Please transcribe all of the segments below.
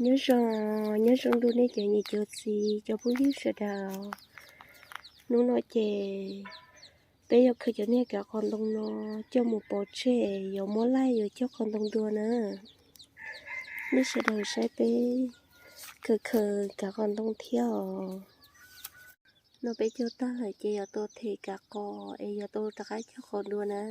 Nyob zoo, nyob zoo ntuj nej cov niam cov txiv cov phooj ywg sawv daws. Hnub no ces peb yuav khaws cov niag kav qos ntoo no coj mus pov tseg, yuav muab laij yuav cog qos ntoo dua na. Nej sawv daws saib peb khaws khaws kav qos ntoo thiab os. No peb cog tag lawm ces yuav tau them kav qos es yuav tau rov qab cog qos dua na.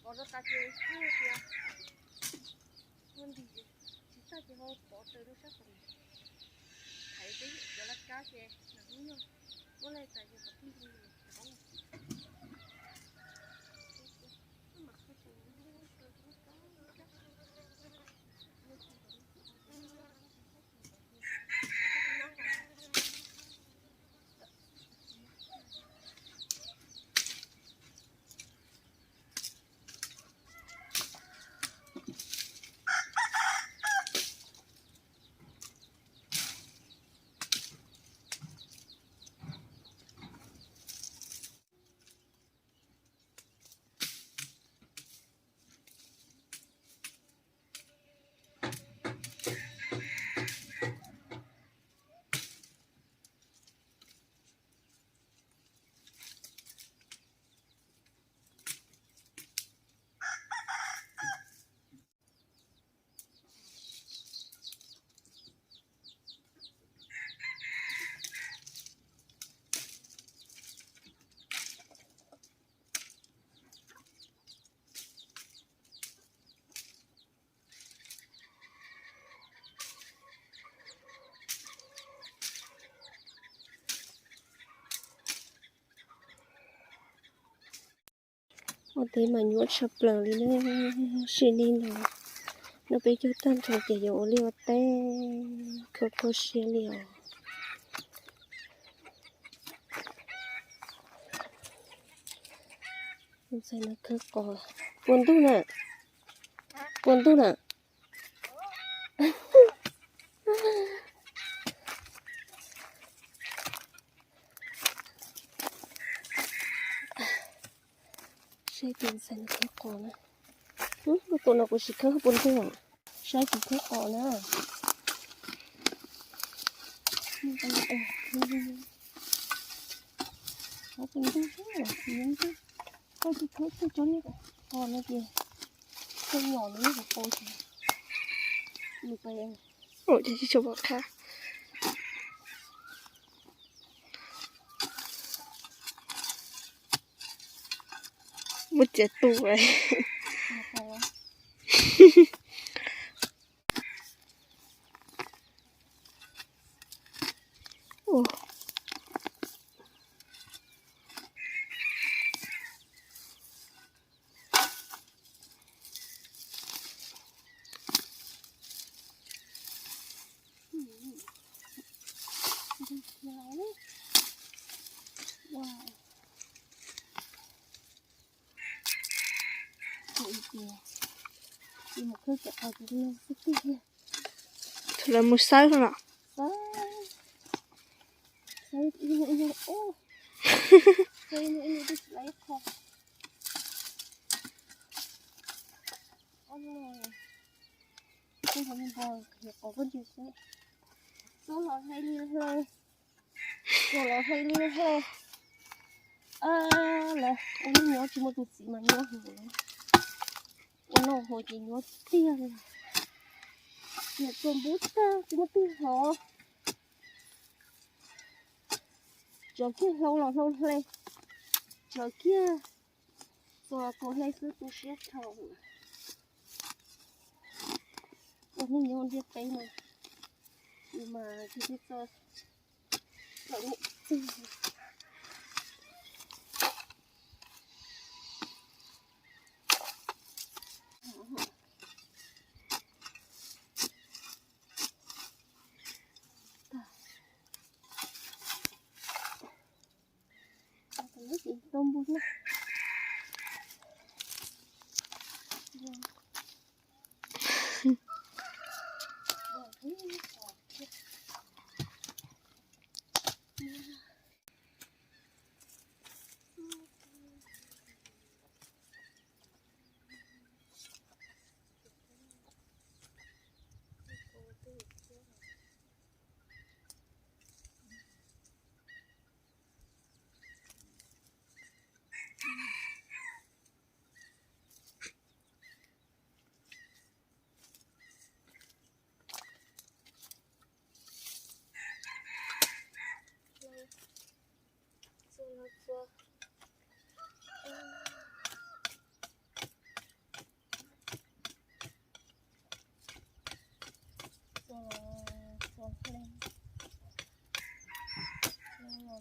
Pov rau tas ces kuj tias ua ntim, tsis txaj ces ho pov raws rau sab tod. Thaiv peb cov laj kab ces nram hnub nyoog muab laij tas ces kom tib nti. Ua teb mas nyuaj tshaj plaws li na. Sim neej no, no peb cog tag nrho ces yuav ua liaj ua teb, kho kho siab li os. Ntxhais no khawb qos puas ntuj na, puas ntuj na. Saib tus ntxhais no khawb qos na. Tus no kuv sim khawb puas ntuj, saib tus khawb qos na. Puas ntuj, koj tsis khawb txog cov niag qos no ces koj nyom nws niag qos qos ces nws pais. Ua cas tsis tshua pom qab. Muab txiav tu lawm. Kawg cov qos kuv no xwb tiag. Thaum lawv mus xawb no. Xawb, xawb ib nyuag ib nyuag, xawb ib nyuag ib nyuag twb tsis laiv ib qho. Ob no, twb ho me npog qos koj ntsia seb. Txog los hle li hle. Txog los hle li hle. Lawv ua neej nyob tsis muaj tus txiv mas nyuaj heev. Ua noj haus ces nyuaj tiag li. Niam txuas npub tag tsis muaj twg hov. Tsawv kiag hlau los hlau hle, tsawv kiag txuas kaus hle xwb tu siab dhau. Ua neej nyob ntiaj teb no, mas tsis txawj txawj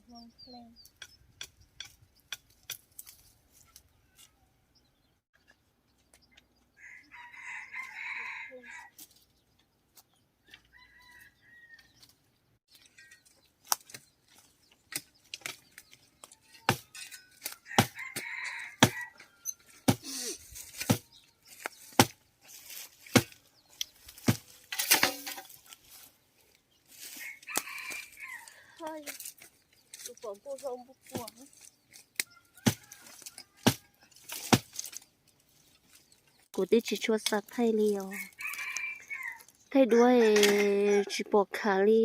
niam txiag. Tus pom npuj hlau npuj quas. Kuv twb tsis tshua xav thaij li os. Thaij duab tsis pom khav li.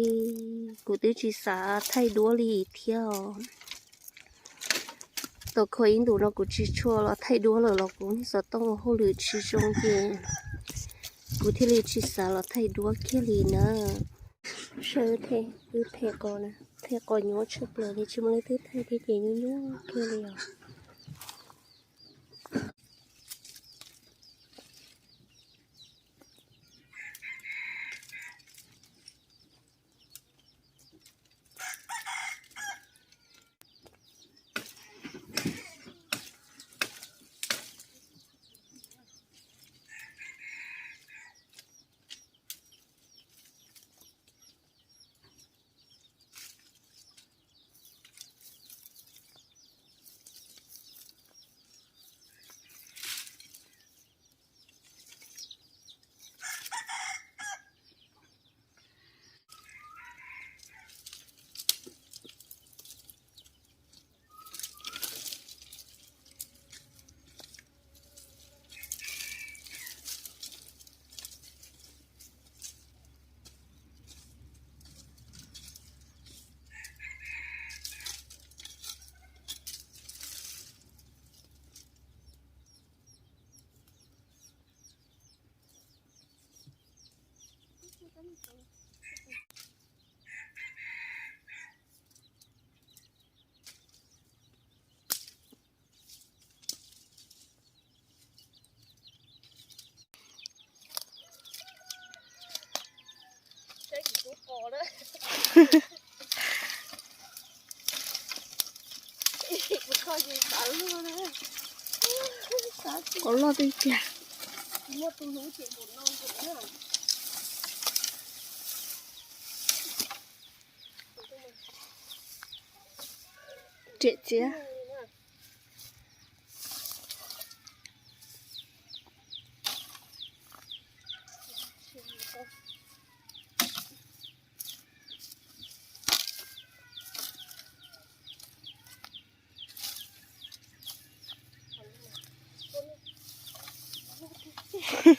Kuv twb tsis xav thaij duab li thiab os. Tau kho ib ntus no kuv tsis tshua los thaij duab lawm los kuv xov tooj ua hauj lwm tsis zoo ces kuv thiaj li tsis xav los thaij duab kiag li na. Saib wb thaij qos na, thaij qos nyuaj tshaj plaws li, tsis muaj leej twg thaij thiab ces nyuaj nyuaj kiag li os. Qos loj tiag tiag. Riam txiav.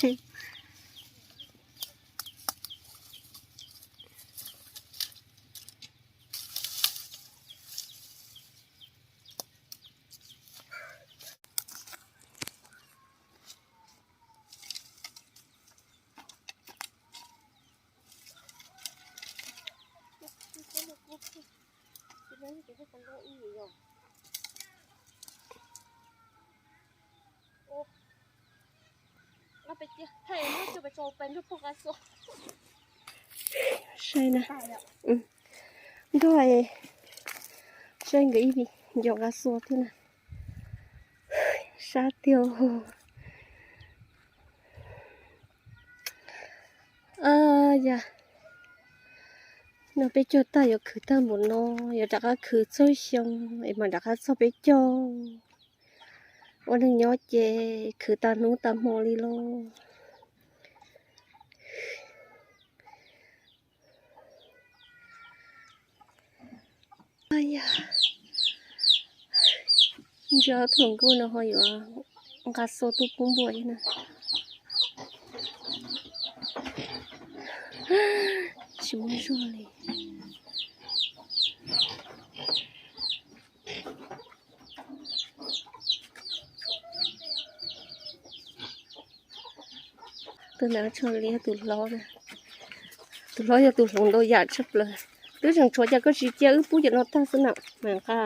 Tsev. Saib na. Nrog saib nkawd ib nco nqa xua thiab na. Sab tiag. Yam no peb cog tag yuav khwv tag npaum no, yuav rov qab khwv txog xyoo es mam rov qab txog peb cog. Ua neeg nyob ces khwv tag hnub tag hmo li lauj. Ntsia ob tug hluas nkauj no ho yuav nqa xua tuaj pub npua thiab na. Tsis muaj zog li. Tus ntawd tshuav li yog tus hlob na. Tus hlob yog tus hloov ntau yam tshaj plaws. Twb tseem tshuav cas koj tsis cia wb pub cov no tag xwb na, mam nqa.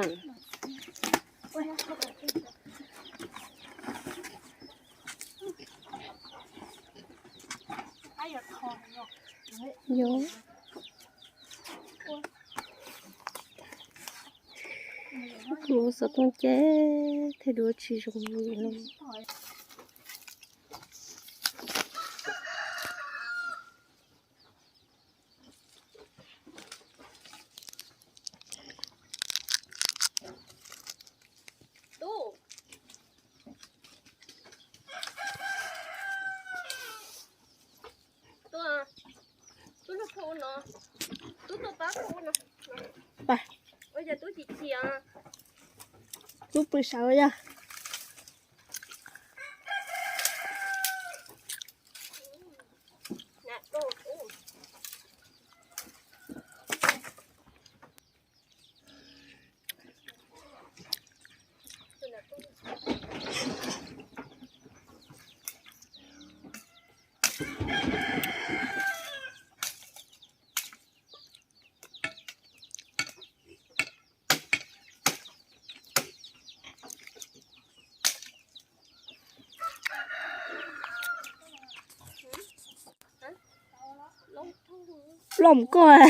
Yog. Kuv xov tooj ces thaij duab tsis zoo li no. Tub, tub, tub, tub, tub pw saud yog. Loj mus koj.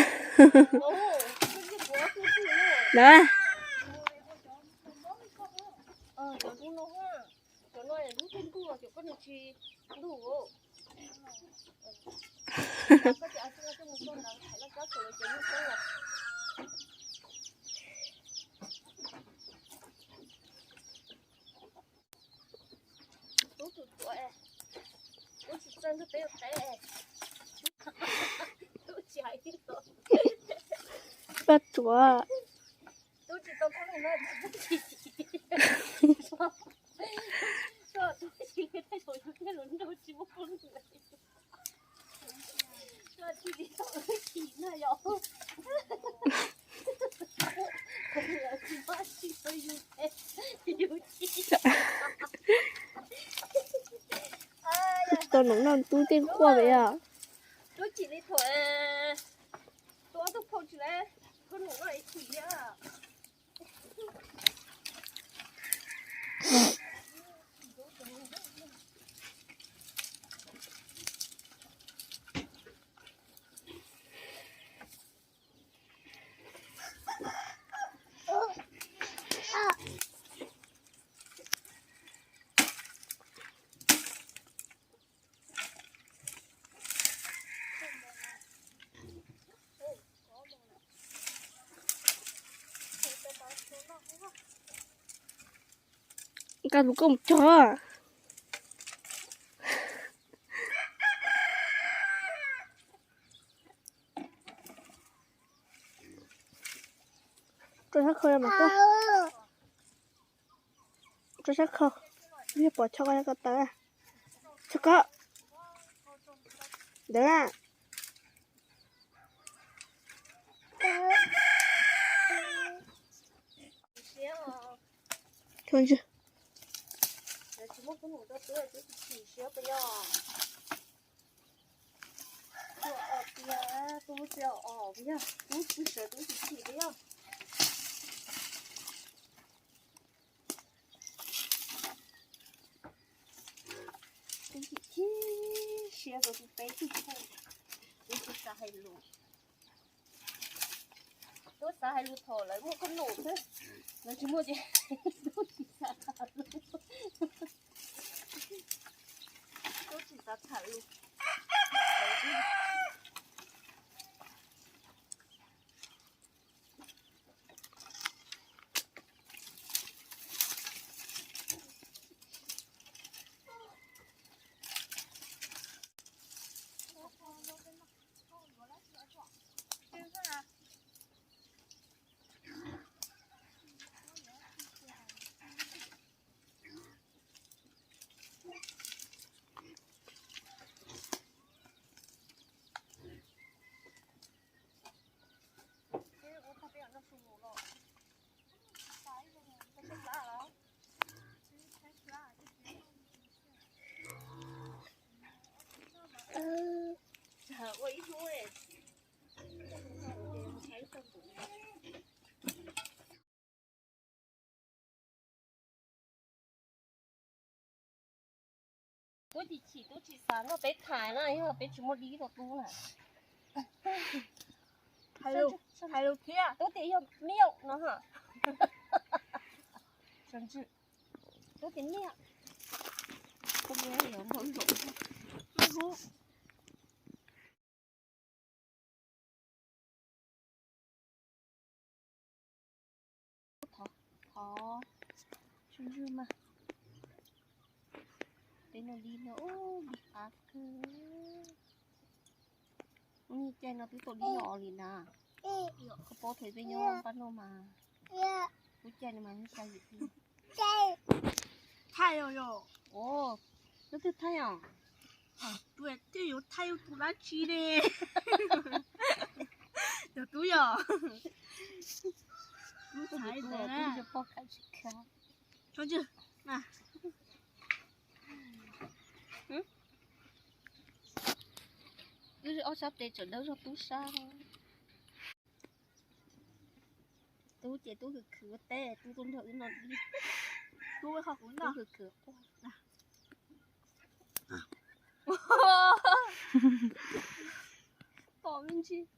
Lawm. Paj Tuam. Tau nov noj tub tej quaj li os. Nqa tus koj mus cog. Rau sab khau mas koj. Rau sab khau. Yog pom cho ko, ko taw. Cho ko. Ntawd na. Tub chim chim siab rau tus peb tug, tub tsis xav hais lus. Tub xav hais lus thaum lawv muaj khaub ncaws xwb, lawv tsis muaj ces tub tsis xav tham lus. Tub tsis xav tham lus. Tub tsis chim, tub tsis xav nrog peb tham na, yog peb tsis muaj dib rau tub na. Hais lus thiab. Tub tias yog miaum no ha. Tub tias miaum. Thov, thov, tswj zwg mas. Peb noj dib no, dib qab kawg. Ub, caij no twb tau dib noj li na. Koj paub thaum peb nyob npaj noj mas, lub caij no mas yeej xya yim thiab. Thaij os yog. Os, koj twb thaij os. Tus twb yuav thaij tus dab tsi ne? Yog tub yog. Tub thaij ntawd na. Ob sab tes tseem dawb zog tub sab. Tub ces tub khwv khwv ua teb, tub tuaj nrog wb noj dib. Tub khwv khwv quaj. Pom me ntsis.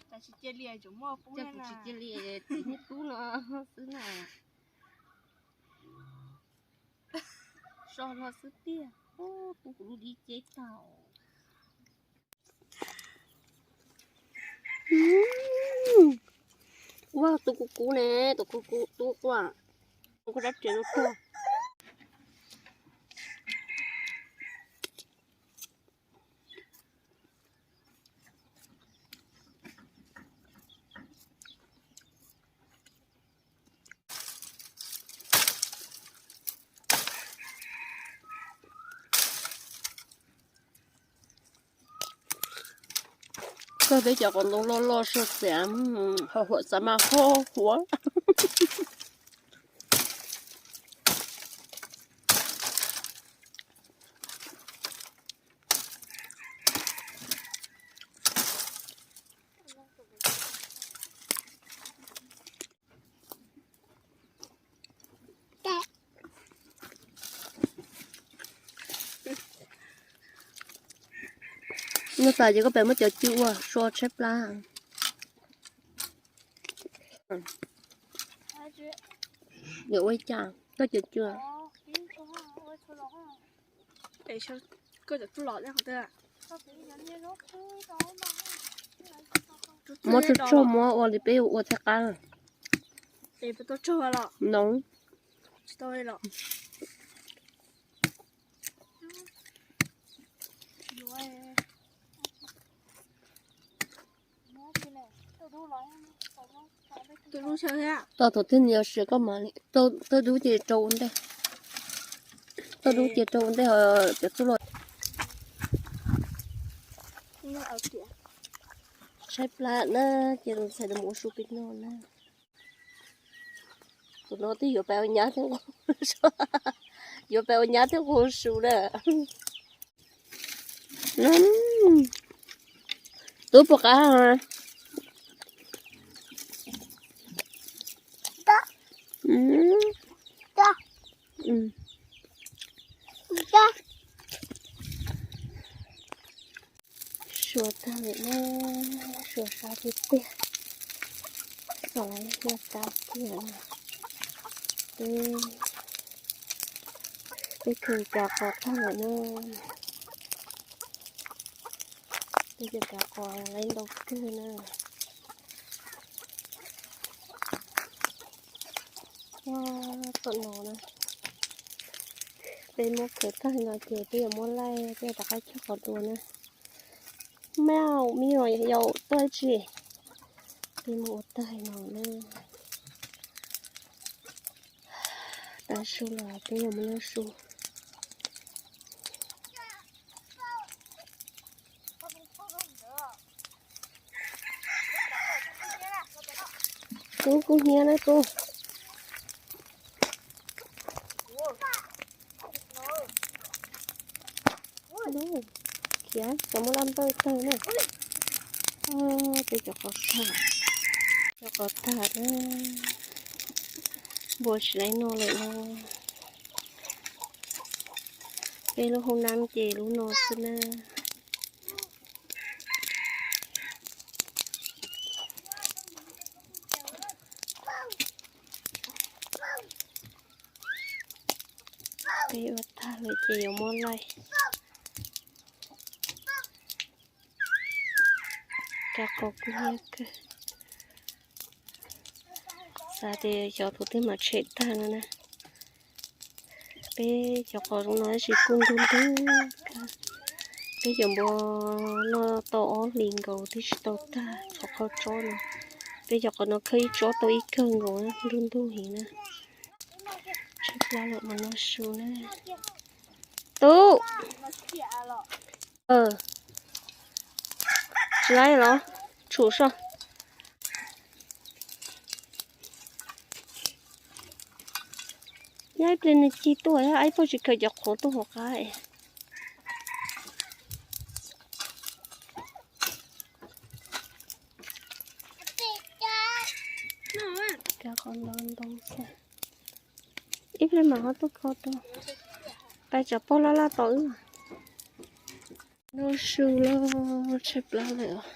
Cas tsis cia li, cas kuv tsis cia li txiv niag tub no xwb na. So no xwb tiag. Ub, kuv kuv lub dib ceb tau. Ua tus kuv kuv ne, tus kuv kuv tub quaj. Kuv dab tsi lub tuag. Koj peb cov qos ntoo loj loj soj xiav, ho huam xav mas ho huam. Noj tas ces koj pem muab cov cw ua so tshaib plab. Yuav ua li cas koj cov cw? Muab tsuag tsuag muab ua li peb ua thaij qab. No. Tau thaum twg nws yuav siav koj mam li, tau dub ces rau ua ntej. Tau dub ces rau ua ntej ho cov txuj lom. Tshaib plab na, ces tus ntxhais no mus ua su peb noj na. Tus no twb yuav pais ua nyab thiab, yuav pais ua nyab thiab ua su na. Tub puas qab? Suav tag lawm na, suav sab tiag tiag. Kom lawv hiaj tau kiag na. Peb, peb khaws kav qos tag lawm na. Peb cov kav qos lawv ntau kawg na. Tom no na, peb muab khaws tag no ces peb yuav muab laij, peb rov qab cog qos dua na. Maj, me nyuam yaus tuaj tsi? Peb mus ua tag no na. Tav su los peb yuav mus noj su. Kub, kub hnyiab na kub. Khiav, cov muaj laj npawj tawg na. Peb cov qos tag, cov qos tag na. Npua tsis laib noj lawm no. Peb lub hoob nab ces lub no xwb na. Peb ua tag lawm ces yuav muab laij. Kav qos kub hnyiab kawg. Xav tias xyov tus twg mam tshem tag no na. Peb cov qos no tab sis kuj ntug ntug kawg. Peb cov npua noj tau ob hlis nkaus twb tsis tau tag qhov qhaub tsob no. Peb cov qos no khawb ib tsob tau ib kawg nkaus na, ntug ntug heev na. Tshaib plab lawm mus noj su na. Tub, tsis laib los tshum soj. Yog ib pliag nws cig tuaj, ib pog tsis khaws cov qhuav tuaj hauv qab es. Kav qos ntau ntau thiab. Ib pliag mam ho tuaj kho rau. Pais tsam pog laj laj tos wb. Noj su lawm, tshaib plab lawm os.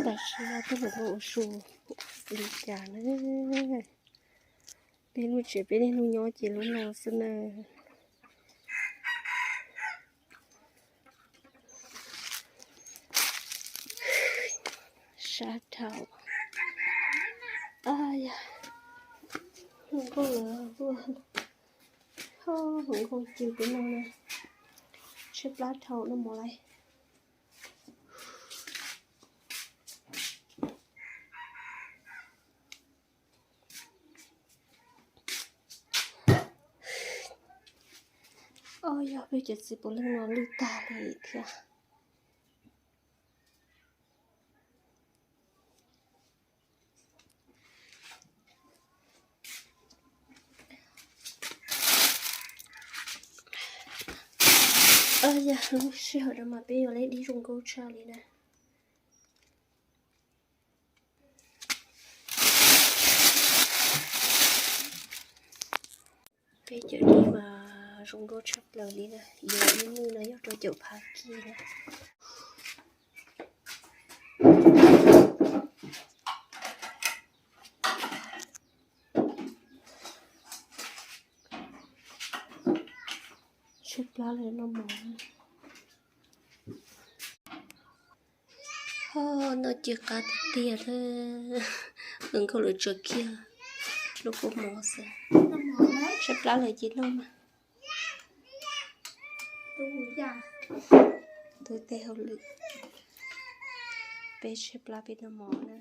Tam sim no peb los ua su li cas na. Peb lub tsev peb niaj hnub nyob ces lub no xwb na. Sab dhau. Yog hluas nkauj lawv tuaj, hluas nkauj ces peb no na, tshaib plab dhau no mus lawm. Os, yog peb cov txiv puav leej no lwj tag li thiab. Yog lub sij hawm no mas peb yuav laib dib zoo nkauj tshaj li na. Peb cov dib mas zoo nkauj tshaj plaws li na, yuav ib nws no yog rau caum phav kis na. Tshaib plab lawm noj mov. Ho noj cia qab tiag tiag thiab. Hluas nkauj lawv tsuas kiag lub kua mov xwb. Tshaib plab lawm ces noj mas. Tub tej hauj lwm, peb tshaib plab peb noj mov na.